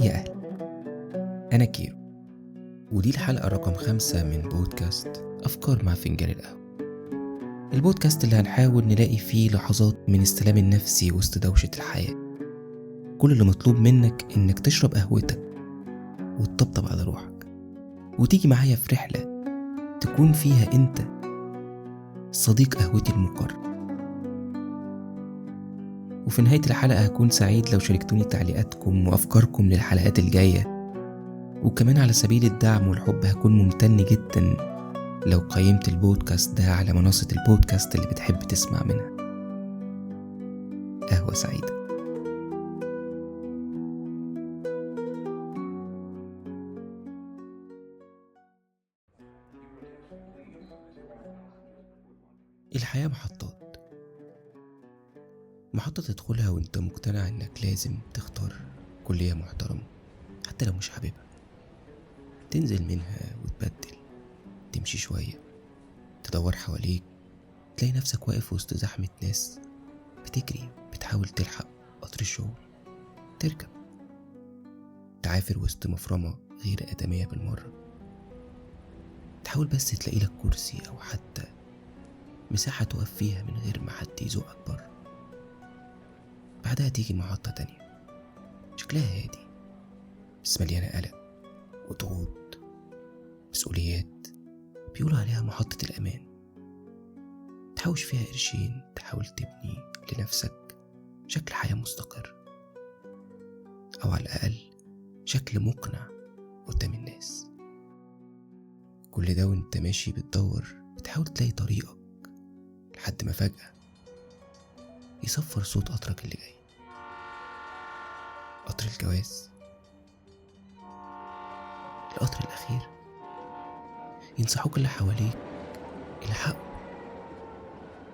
يا أهلا، أنا كيرو، ودي الحلقة رقم 5 من بودكاست أفكار مع فنجان القهوة. البودكاست اللي هنحاول نلاقي فيه لحظات من السلام النفسي وسط دوشة الحياة. كل اللي مطلوب منك إنك تشرب قهوتك وتطبطب على روحك وتيجي معايا في رحلة تكون فيها أنت صديق قهوتي المقرب. وفي نهاية الحلقة هكون سعيد لو شاركتوني تعليقاتكم وأفكاركم للحلقات الجاية، وكمان على سبيل الدعم والحب هكون ممتن جدا لو قيمت البودكاست ده على منصة البودكاست اللي بتحب تسمع منها. قهوة سعيدة. الحياة محطات، محطة تدخلها وانت مقتنع انك لازم تختار كلية محترمة حتى لو مش حاببها، تنزل منها وتبدل، تمشي شوية، تدور حواليك، تلاقي نفسك واقف وسط زحمة ناس بتجري بتحاول تلحق قطر الشغل، تركب، تعافر وسط مفرمة غير آدمية بالمرة، تحاول بس تلاقي لك كرسي أو حتى مساحة تقف فيها من غير ما حد يزوقك بره. بعدها تيجي محطة تانية شكلها هادي بس مليانة قلق وضغوط مسؤوليات، بيقولوا عليها محطة الأمان. تحوش فيها قرشين، تحاول تبني لنفسك شكل حياة مستقر، أو على الأقل شكل مقنع قدام الناس. كل ده وانت ماشي بتدور، بتحاول تلاقي طريقك، لحد ما فجأة يصفر صوت قطرك اللي جاي، قطر الجواز، القطر الأخير. ينصحوك اللي حواليك الحقه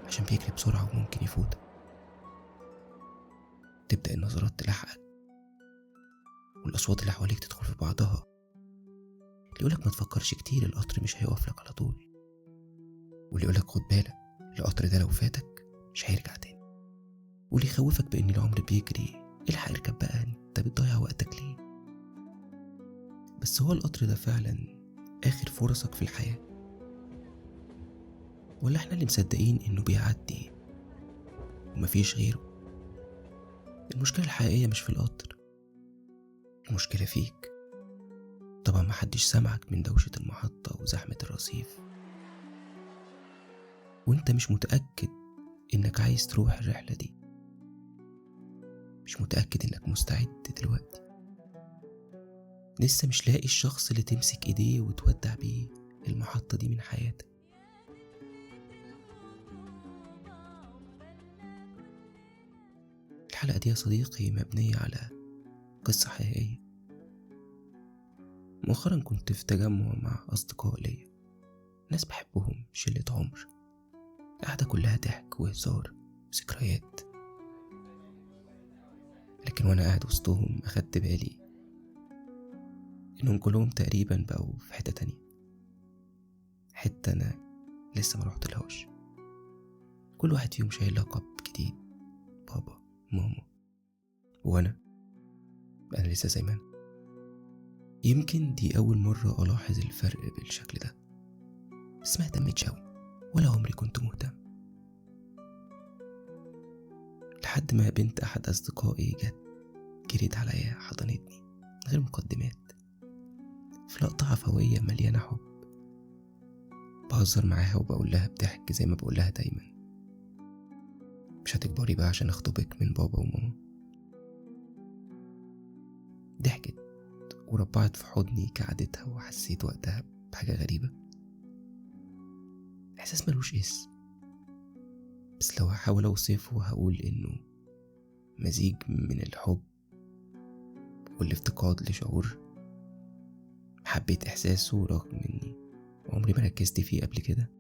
عشان بيجري بسرعة وممكن يفوتك. تبدأ النظرات تلحقك والأصوات اللي حواليك تدخل في بعضها، اللي يقولك ما تفكرش كتير القطر مش هيقف لك على طول، واللي يقولك خد بالك القطر ده لو فاتك مش هيرجع تاني، واللي يخوفك بأن العمر بيجري، الحق اركب بقى انت بتضيع وقتك ليه. بس هو القطر ده فعلا آخر فرصك في الحياة، ولا احنا اللي مصدقين انه بيعدي ومفيش غيره؟ المشكلة الحقيقية مش في القطر، المشكلة فيك. طبعا محدش سمعك من دوشة المحطة وزحمة الرصيف، وانت مش متأكد انك عايز تروح الرحلة دي، مش متأكد انك مستعد دلوقتي، لسه مش لاقي الشخص اللي تمسك ايديه وتودع بيه المحطة دي من حياتك. الحلقة دي يا صديقي مبنية على قصة حقيقية. مؤخرا كنت في تجمع مع أصدقاء ليا، ناس بحبهم، شلة عمر، قاعدة كلها ضحك وهزار وذكريات. لكن وانا قاعد وسطهم أخدت بالي إنهم كلهم تقريبا بقوا في حتة تانية، حتة أنا لسه ما روحتلهاش. كل واحد فيهم شايل لقب جديد، بابا، ماما، وأنا لسه زي ما أنا. يمكن دي أول مرة ألاحظ الفرق بالشكل ده، بس ما اهتمتش أوي ولا عمري كنت مهتم، لحد ما بنت أحد أصدقائي جت جريت عليا، حضنتني من غير مقدمات، في لقطة عفوية مليانة حب. بهزر معاها وبقول لها بضحك زي ما بقول لها دايما، مش هتكبري بقى عشان أخطبك من بابا وماما. ضحكت وربعت في حضني كعادتها، وحسيت وقتها بحاجة غريبة، إحساس ملوش اسم، بس لو هحاول أوصفه هقول إنه مزيج من الحب والافتقاد لشعور حبيت إحساسه رغم إني عمري ما ركزت فيه قبل كده.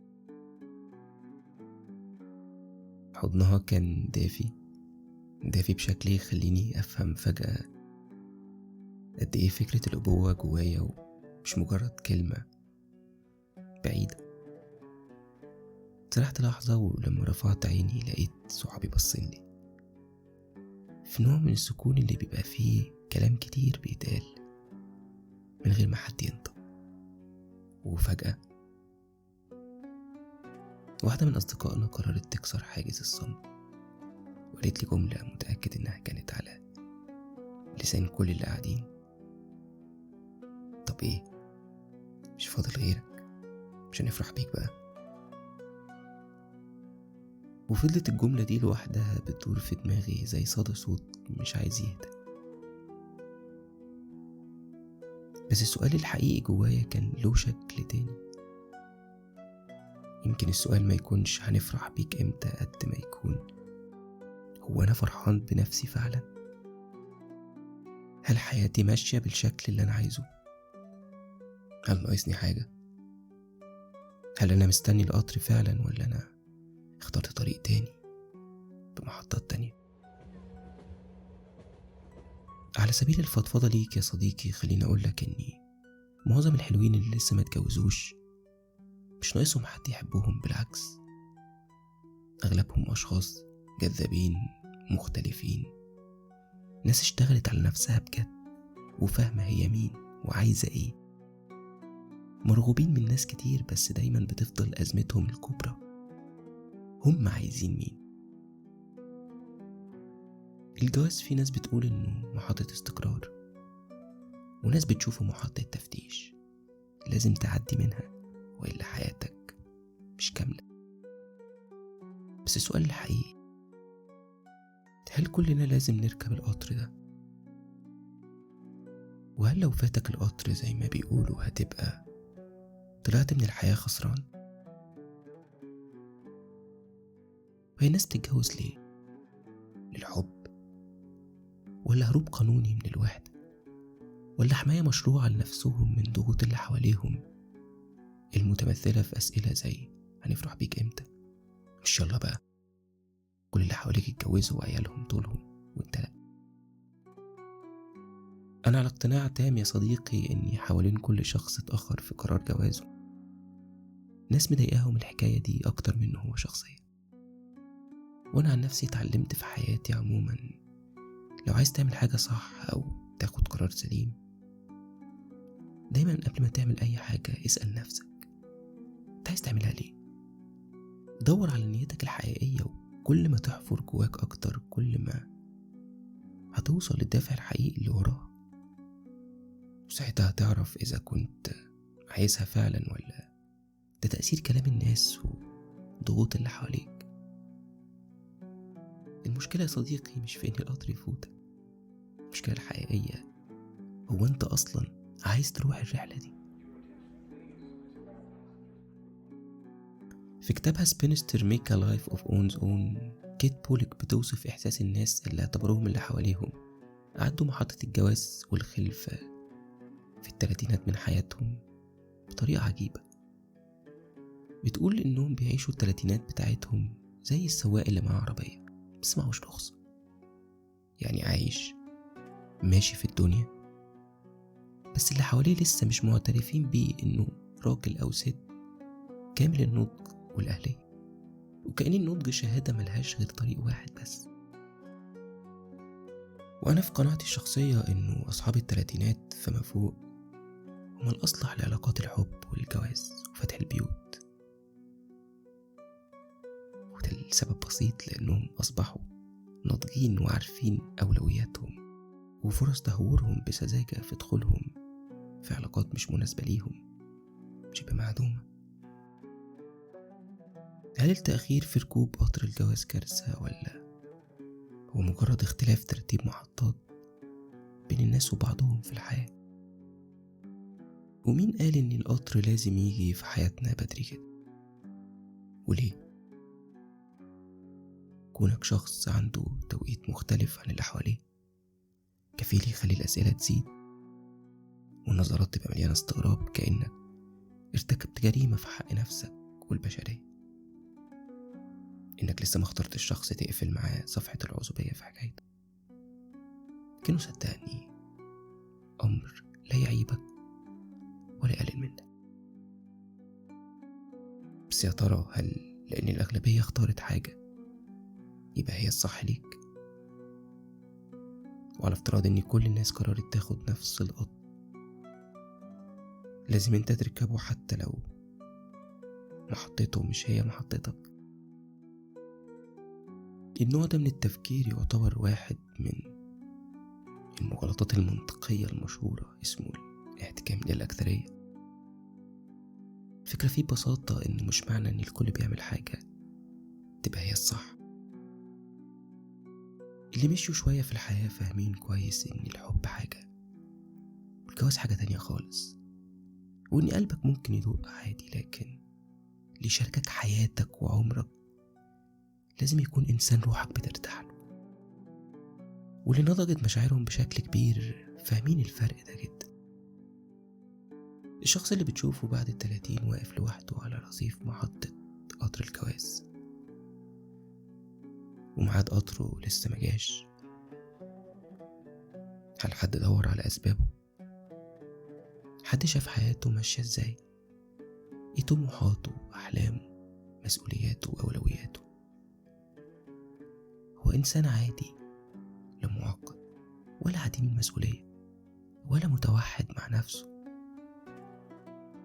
حضنها كان دافي دافي بشكل يخليني أفهم فجأة قد إيه فكرة الأبوة جوايا ومش مجرد كلمة بعيدة. سرحت لحظة، ولما رفعت عيني لقيت صحابي بصين لي في نوع من السكون اللي بيبقى فيه كلام كتير بيتقال من غير ما حد ينطق. وفجأة واحدة من أصدقائنا قررت تكسر حاجز الصمت، وقالت لي جملة متأكد إنها كانت على لسان كل اللي قاعدين: طب إيه، مش فاضل غيرك، مش هنفرح بيك بقى؟ وفضلت الجملة دي لوحدها بتدور في دماغي زي صدى صوت مش عايز يهدى. بس السؤال الحقيقي جوايا كان له شكل تاني. يمكن السؤال ما يكونش هنفرح بيك امتى قد ما يكون هو أنا فرحان بنفسي فعلا؟ هل حياتي ماشية بالشكل اللي أنا عايزه؟ هل ناقصني حاجة؟ هل أنا مستني القطر فعلا ولا أنا اخترت طريق تاني بمحطات تانية؟ على سبيل الفضفضة ليك يا صديقي، خليني أقولك إني معظم الحلوين اللي لسه ما اتجوزوش مش ناقصهم حد يحبهم، بالعكس أغلبهم أشخاص جذابين مختلفين، ناس اشتغلت على نفسها بجد وفاهمة هي مين وعايزة ايه، مرغوبين من ناس كتير، بس دايما بتفضل أزمتهم الكبرى هم عايزين مين. الجواز في ناس بتقول انه محطة استقرار، وناس بتشوفه محطة تفتيش لازم تعدي منها وإلا حياتك مش كاملة. بس السؤال الحقيقي، هل كلنا لازم نركب القطر ده؟ وهل لو فاتك القطر زي ما بيقولوا هتبقى طلعت من الحياة خسران؟ وهي الناس بتتجوز ليه؟ للحب، ولا هروب قانوني من الوحدة، ولا حماية مشروعة لنفسهم من ضغوط اللي حواليهم المتمثلة في أسئلة زي هنفرح بيك إمتى؟ مش يلا بقى، كل اللي حواليك اتجوزوا وعيالهم طولهم وانت لأ. أنا على اقتناع تام يا صديقي إني حوالين كل شخص اتأخر في قرار جوازه ناس مضايقاهم الحكاية دي أكتر منه هو شخصيا. وأنا عن نفسي اتعلمت في حياتي عموما، لو عايز تعمل حاجة صح أو تاخد قرار سليم، دايما قبل ما تعمل أي حاجة اسأل نفسك انت عايز تعملها ليه؟ دور على نيتك الحقيقية، وكل ما تحفر جواك أكتر كل ما هتوصل للدافع الحقيقي اللي وراها، وساعتها هتعرف إذا كنت عايزها فعلا ولا ده تأثير كلام الناس والضغوط اللي حواليك. المشكلة يا صديقي مش في إن القطر يفوتك، المشكلة الحقيقية هو أنت أصلا عايز تروح الرحلة دي. في كتابها Spinster Make a Life of One's Own، كيت بوليك بتوصف إحساس الناس اللي اعتبروهم اللي حواليهم عدوا محطة الجواز والخلفة في الثلاثينات من حياتهم بطريقة عجيبة. بتقول إنهم بيعيشوا الثلاثينات بتاعتهم زي السواق اللي معاه عربية بس معهوش رخصة، يعني عايش ماشي في الدنيا بس اللي حواليه لسه مش معترفين بيه إنه راجل أو ست كامل النضج والأهلية، وكأن النضج شهادة ملهاش غير طريق واحد بس. وأنا في قناعتي الشخصية إنه أصحاب الثلاثينات فما فوق هما الأصلح لعلاقات الحب والجواز وفتح البيوت، وده لسبب بسيط، لأنهم أصبحوا ناضجين وعارفين أولوياتهم وفرص تهورهم بسذاجة في دخولهم في علاقات مش مناسبة ليهم شبه معدومة. هل التأخير في ركوب قطر الجواز كارثة، ولا هو مجرد اختلاف ترتيب محطات بين الناس وبعضهم في الحياة؟ ومين قال إن القطر لازم يجي في حياتنا بدري كده؟ وليه؟ كونك شخص عنده توقيت مختلف عن اللي حواليه كفيل يخلي الأسئلة تزيد والنظرات تبقى مليانة استغراب، كأنك ارتكبت جريمة في حق نفسك والبشرية، إنك لسه ما اخترت الشخص تقفل معاه صفحة العزوبية في حكايتك. لكنه صدقني أمر لا يعيبك ولا يقلل منك. بس يا ترى هل لأن الأغلبية اختارت حاجة يبقى هي الصح ليك؟ وعلى افتراض ان كل الناس قررت تاخد نفس القطر، لازم انت تركبه حتى لو محطته مش هي محطتك. النوع ده من التفكير يعتبر واحد من المغالطات المنطقية المشهورة، اسمه الاحتكام للأكثرية. الفكرة فيه ببساطة إنه مش معنى إن الكل بيعمل حاجة تبقى هي الصح. اللي مشوا شوية في الحياة فاهمين كويس إن الحب حاجة والجواز حاجة تانية خالص، وإن قلبك ممكن يدق عادي، لكن اللي يشاركك حياتك وعمرك لازم يكون إنسان روحك بترتاح له. واللي نضجت مشاعرهم بشكل كبير فاهمين الفرق ده جدا. الشخص اللي بتشوفه بعد 30 واقف لوحده على رصيف محطة قطر الجواز وميعاد قطره لسه مجاش، هل حد دور على أسبابه؟ حد شاف حياته ماشية ازاي؟ ايه طموحاته، أحلامه، مسؤولياته وأولوياته؟ هو إنسان عادي، لا معقد ولا عديم المسؤولية ولا متوحد مع نفسه.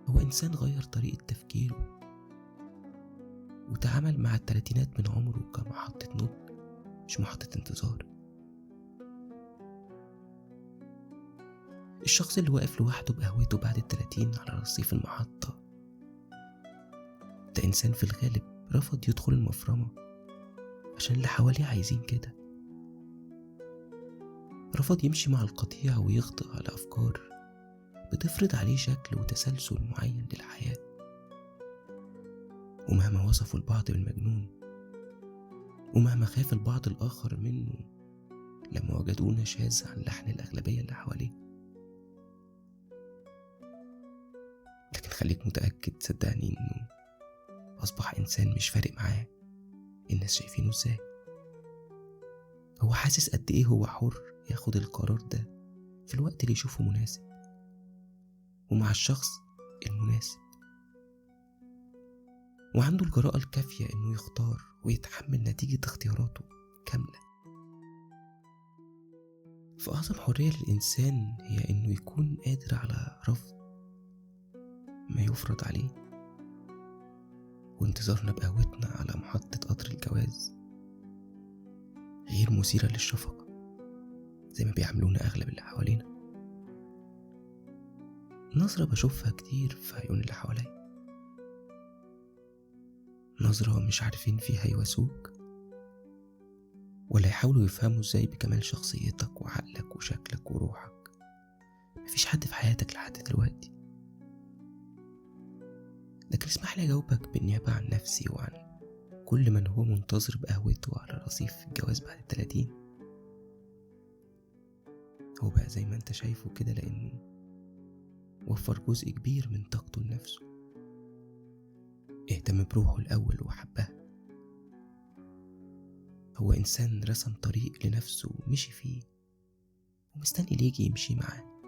هو إنسان غير طريقة تفكيره وتعامل مع 30 من عمره كمحطة نضج مش محطة انتظار. الشخص اللي واقف لوحده بقهوته بعد 30 على رصيف المحطة ده إنسان في الغالب رفض يدخل المفرمة عشان اللي حواليه عايزين كده، رفض يمشي مع القطيع ويخضع على أفكار بتفرض عليه شكل وتسلسل معين للحياة. ومهما وصفوا البعض بالمجنون، ومهما خاف البعض الآخر منه لما وجدوه نشاز عن لحن الأغلبية اللي حواليه، لكن خليك متأكد صدقني إنه أصبح إنسان مش فارق معاه الناس شايفينه إزاي. هو حاسس قد إيه هو حر ياخد القرار ده في الوقت اللي يشوفه مناسب ومع الشخص المناسب، وعنده الجرأة الكافية إنه يختار ويتحمل نتيجة اختياراته كاملة. فأعظم حرية للإنسان هي إنه يكون قادر على رفض ما يفرض عليه. وانتظارنا بقهوتنا على محطة قطر الجواز غير مثيرة للشفقة زي ما بيعملونا أغلب اللي حوالينا. نظرة بشوفها كتير في عيون اللي حواليا، نظرة مش عارفين فيها يواسوك ولا يحاولوا يفهموا ازاي بكمال شخصيتك وعقلك وشكلك وروحك مفيش حد في حياتك لحد دلوقتي. لكن اسمح لي اجاوبك بالنيابة عن نفسي وعن كل من هو منتظر بقهوته على رصيف الجواز بعد 30. هو بقى زي ما انت شايفه كده لانه وفر جزء كبير من طاقته لنفسه، اهتم بروحه الأول وحبها. هو إنسان رسم طريق لنفسه ومشي فيه ومستني اللي يجي يمشي معاه،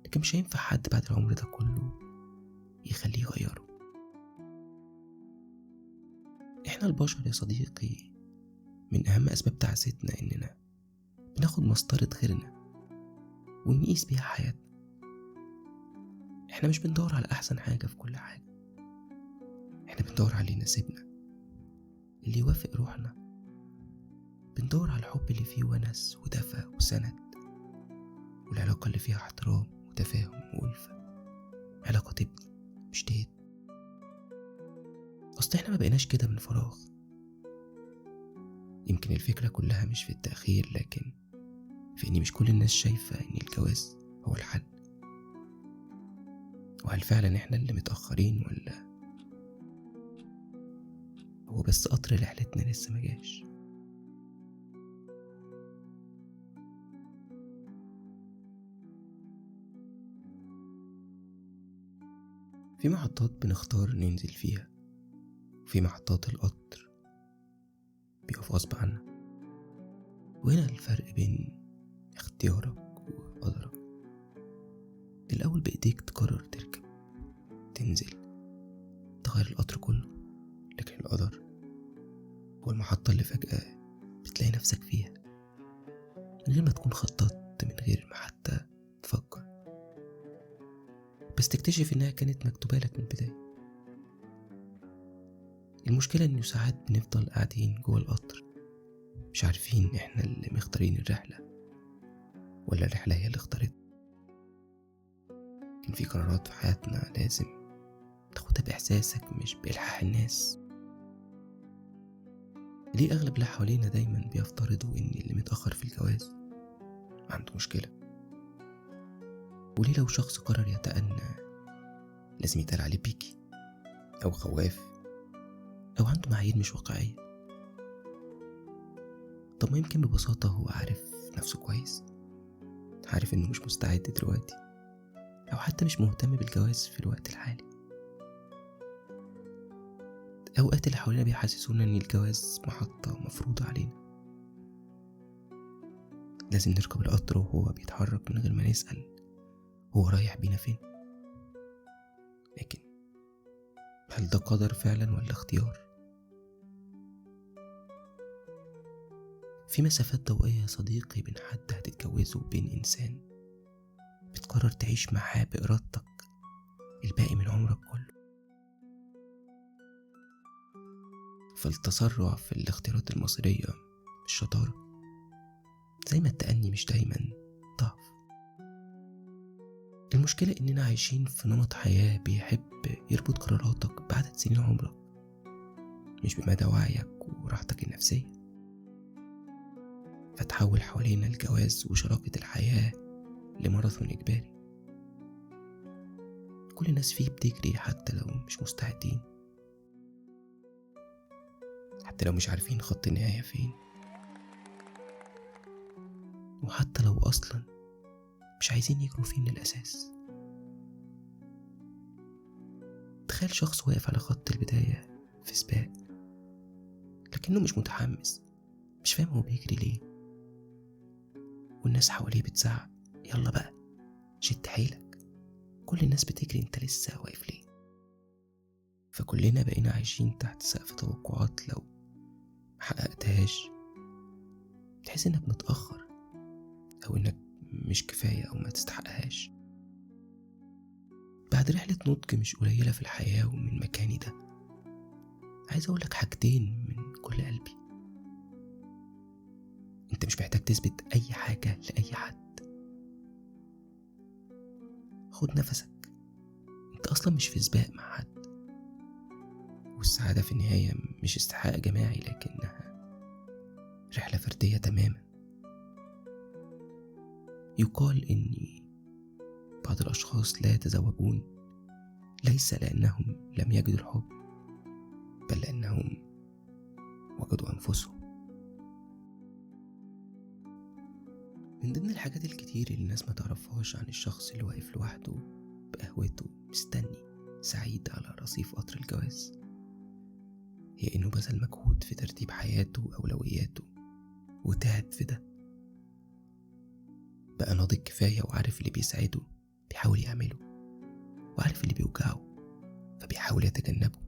لكن مش هينفع حد بعد العمر ده كله يخليه يغيره. احنا البشر يا صديقي من أهم أسباب تعاستنا إننا بناخد مسطرة غيرنا ونقيس بيها حياتنا. احنا مش بندور على أحسن حاجة في كل حاجة، احنا بندور على اللي يناسبنا، اللي يوافق روحنا. بندور على الحب اللي فيه ونس ودفى وسند، والعلاقة اللي فيها احترام وتفاهم وألفة، علاقة تبني مش تهد. أصل احنا ما بقيناش كده من فراغ. يمكن الفكرة كلها مش في التأخير، لكن في إن مش كل الناس شايفة إن الجواز هو الحل. وهل فعلا احنا اللي متأخرين ولا هو بس قطر رحلتنا لسه مجاش؟ في محطات بنختار ننزل فيها، وفي محطات القطر بيقف غصب عنا. وهنا الفرق بين اختيارك وقدرك. الأول بإيديك تقرر تركب، تنزل، تغير القطر كله، لكن القدر هو المحطة اللي فجأة بتلاقي نفسك فيها من غير ما تكون خططت، من غير ما حتى تفكر، بس تكتشف إنها كانت مكتوبة لك من البداية. المشكلة إنه ساعات بنفضل قاعدين جوه القطر مش عارفين إحنا اللي مختارين الرحلة ولا الرحلة هي اللي اختارتنا. كان في قرارات في حياتنا لازم تاخدها بإحساسك مش بإلحاح الناس. ليه أغلب اللي حوالينا دايما بيفترضوا إن اللي متأخر في الجواز عنده مشكلة؟ وليه لو شخص قرر يتأنى لازم يتقال عليه بيكي أو خواف أو عنده معايير مش واقعية؟ طب ما يمكن ببساطة هو عارف نفسه كويس، عارف إنه مش مستعد دلوقتي أو حتى مش مهتم بالجواز في الوقت الحالي. أوقات اللي حوالينا بيحسسونا إن الجواز محطة مفروضة علينا، لازم نركب القطر وهو بيتحرك من غير ما نسأل هو رايح بينا فين. لكن هل ده قدر فعلا ولا اختيار؟ في مسافات ضوئية يا صديقي بين حد هتتجوزه وبين إنسان بتقرر تعيش معاه بإرادتك الباقي من عمرك كله. فالتسرع في الاختيارات المصيرية مش شطارة، زي ما التأني مش دايما ضعف. المشكلة إننا عايشين في نمط حياة بيحب يربط قراراتك بعدد سنين عمرك، مش بمدى وعيك وراحتك النفسية. فتحول حوالينا الجواز وشراكة الحياة لماراثون إجباري، كل الناس فيه بتجري حتى لو مش مستعدين، حتى لو مش عارفين خط النهاية فين، وحتى لو أصلا مش عايزين يجروا فيه من الأساس. تخيل شخص واقف على خط البداية في سباق لكنه مش متحمس، مش فاهم هو بيجري ليه، والناس حواليه بتزعق يلا بقى شد حيلك، كل الناس بتجري انت لسه واقف ليه؟ فكلنا بقينا عايشين تحت سقف توقعات لو محققتهاش تحس انك متأخر او انك مش كفاية او ما تستحقهاش. بعد رحلة نضج مش قليلة في الحياة ومن مكاني ده، عايز اقولك حاجتين من كل قلبي. انت مش محتاج تثبت اي حاجة لأي حد، خد نفسك، انت اصلا مش في سباق مع حد. والسعادة في النهاية مش استحقاق جماعي، لكنها رحلة فردية تماما. يقال إن بعض الأشخاص لا يتزوجون ليس لأنهم لم يجدوا الحب، بل لأنهم وجدوا أنفسهم. من ضمن الحاجات الكتير اللي الناس ما تعرفهاش عن الشخص اللي واقف لوحده بقهوته مستني سعيد على رصيف قطر الجواز، هي إنه بذل مجهود في ترتيب حياته وأولوياته وتعب في ده، بقى ناضج كفاية وعارف اللي بيسعده بيحاول يعمله، وعارف اللي بيوجعه فبيحاول يتجنبه.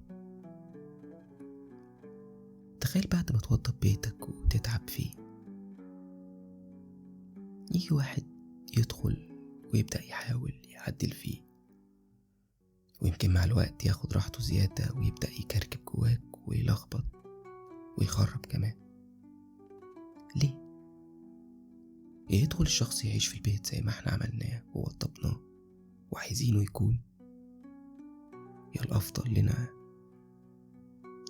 تخيل بعد ما توضب بيتك وتتعب فيه، يجي واحد يدخل ويبدأ يحاول يعدل فيه، ويمكن مع الوقت ياخد راحته زيادة ويبدأ يكركب جواك ويلخبط ويخرب كمان. ليه؟ يدخل الشخص يعيش في البيت زي ما احنا عملناه ووضبناه وعايزينه يكون، يا الأفضل لنا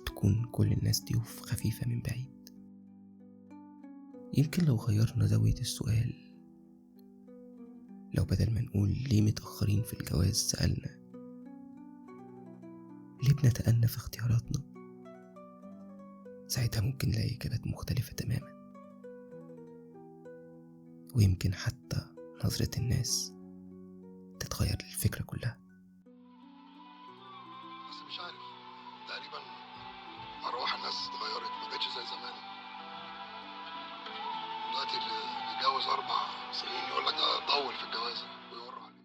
تكون كل الناس ضيوف خفيفة من بعيد. يمكن لو غيرنا زاوية السؤال، لو بدل ما نقول ليه متأخرين في الجواز سألنا ليه بنتأنى في اختياراتنا، ساعتها ممكن نلاقي إجابات مختلفة تماما، ويمكن حتى نظرة الناس تتغير للفكرة كلها. بس مش عارف، تقريبا أرواح الناس اتغيرت، ما بقتش زي زمان. دلوقتي اللي بيتجوز 4 سنين يقول لك ده طول في الجواز ويقر عليه.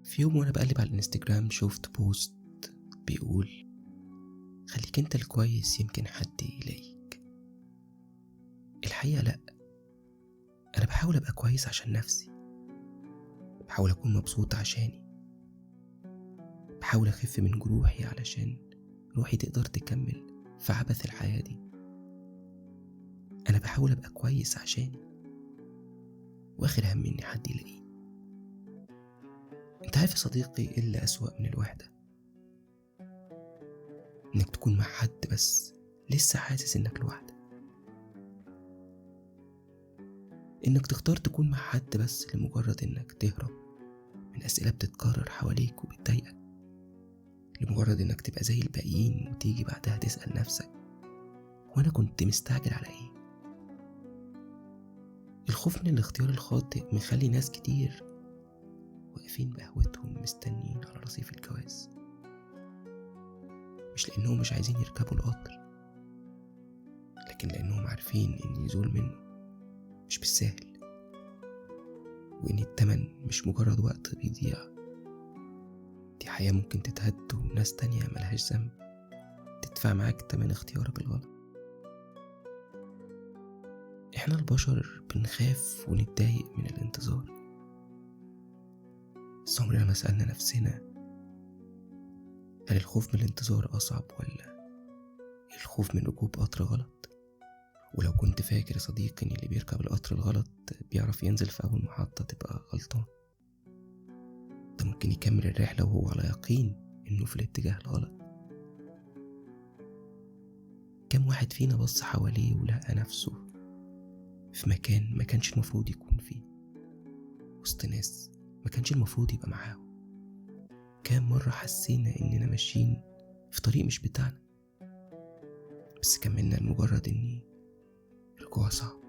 في يوم وانا بقلب على الانستجرام شفت post بيقول خليك انت الكويس يمكن حد يلاقيك. الحقيقة لأ، أنا بحاول أبقى كويس عشان نفسي، بحاول أكون مبسوط عشاني، بحاول أخف من جروحي علشان روحي تقدر تكمل في عبث الحياة دي. أنا بحاول أبقى كويس عشاني، وآخر همي إن حد يلاقيني. أنت عارف يا صديقي إيه اللي أسوأ من الوحدة؟ إنك تكون مع حد بس لسه حاسس إنك لوحدك، إنك تختار تكون مع حد بس لمجرد إنك تهرب من أسئلة بتتكرر حواليك وبتضايقك، لمجرد إنك تبقى زي الباقيين وتيجي بعدها تسأل نفسك وأنا كنت مستعجل على إيه؟ الخوف من الاختيار الخاطئ مخلي ناس كتير واقفين بقهوتهم مستنيين على رصيف الجواز، مش لأنهم مش عايزين يركبوا القطر، لكن لأنهم عارفين إن يزول منه مش بالسهل، وإن التمن مش مجرد وقت بيضيع، دي حياة ممكن تتهد وناس تانية ملهاش ذنب تدفع معاك تمن اختيارك الغلط. إحنا البشر بنخاف ونتضايق من الانتظار، بس عمرنا ما سألنا نفسنا هل الخوف من الانتظار أصعب ولا الخوف من ركوب قطر غلط؟ ولو كنت فاكر يا صديقي إن اللي بيركب القطر الغلط بيعرف ينزل في أول محطة تبقى غلطان. ده ممكن يكمل الرحلة وهو على يقين إنه في الاتجاه الغلط. كم واحد فينا بص حواليه ولقى نفسه في مكان ما كانش المفروض يكون فيه، وسط ناس ما كانش المفروض يبقى معاهم؟ كام مرة حسينا إننا ماشيين في طريق مش بتاعنا، بس كملنا لمجرد إن الجوع صعب.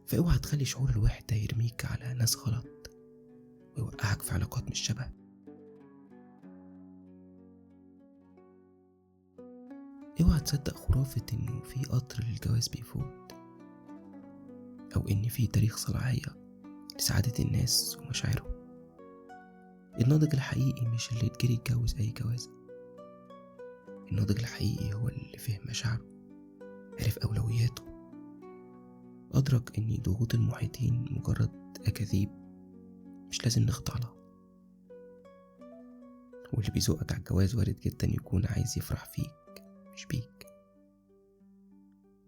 فاوعى تخلي شعور الوحدة يرميك على ناس غلط ويوقعك في علاقات مش شبه. اوعى تصدق خرافة إنه في قطر للجواز بيفوت، أو إن في تاريخ صلاحية لسعادة الناس ومشاعرهم. الناضج الحقيقي مش اللي يتجري يتجوز أي جوازة، الناضج الحقيقي هو اللي فهم مشاعره، عرف أولوياته، أدرك إن ضغوط المحيطين مجرد أكاذيب مش لازم نخضع لها. واللي بيزوقك على الجواز وارد جدا يكون عايز يفرح فيك مش بيك.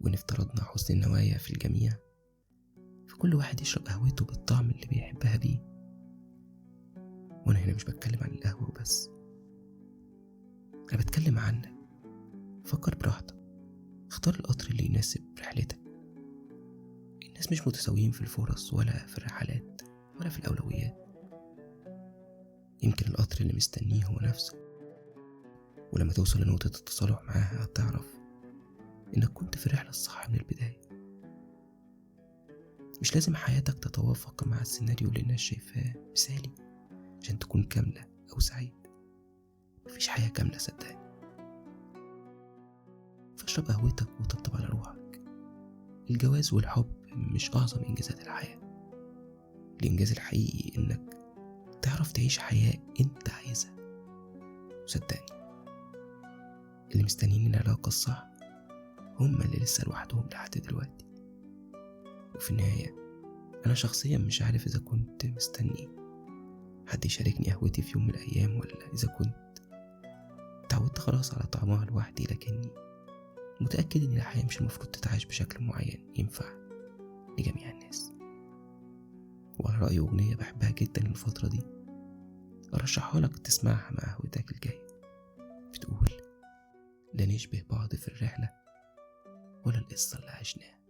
وإن افترضنا حسن النوايا في الجميع، فكل واحد يشرب قهوته بالطعم اللي بيحبها بيه. وأنا هنا مش بتكلم عن القهوة وبس، أنا بتكلم عنك. فكر براحتك، اختار القطر اللي يناسب رحلتك. الناس مش متساويين في الفرص ولا في الرحلات ولا في الأولويات. يمكن القطر اللي مستنيه هو نفسه، ولما توصل لنقطة التصالح معاها هتعرف إنك كنت في الرحلة الصح من البداية. مش لازم حياتك تتوافق مع السيناريو اللي الناس شايفاه مثالي عشان تكون كاملة أو سعيد. مفيش حياة كاملة صدقني. فاشرب قهوتك وطبطب على روحك. الجواز والحب مش أعظم إنجازات الحياة. الإنجاز الحقيقي إنك تعرف تعيش حياة أنت عايزها. وصدقني اللي مستنيين العلاقة الصح هم اللي لسه لوحدهم لحد دلوقتي. وفي النهاية أنا شخصيا مش عارف إذا كنت مستني حد يشاركني قهوتي في يوم من الأيام، ولا إذا كنت تعودت خلاص على طعمها لوحدي، لكني متأكد إن الحياة مش المفروض تتعاش بشكل معين ينفع لجميع الناس. وعلى رأي أغنية بحبها جدا الفترة دي أرشحها لك تسمعها مع قهوتك الجاية، بتقول: لا نشبه بعض في الرحلة ولا القصة اللي عشناها.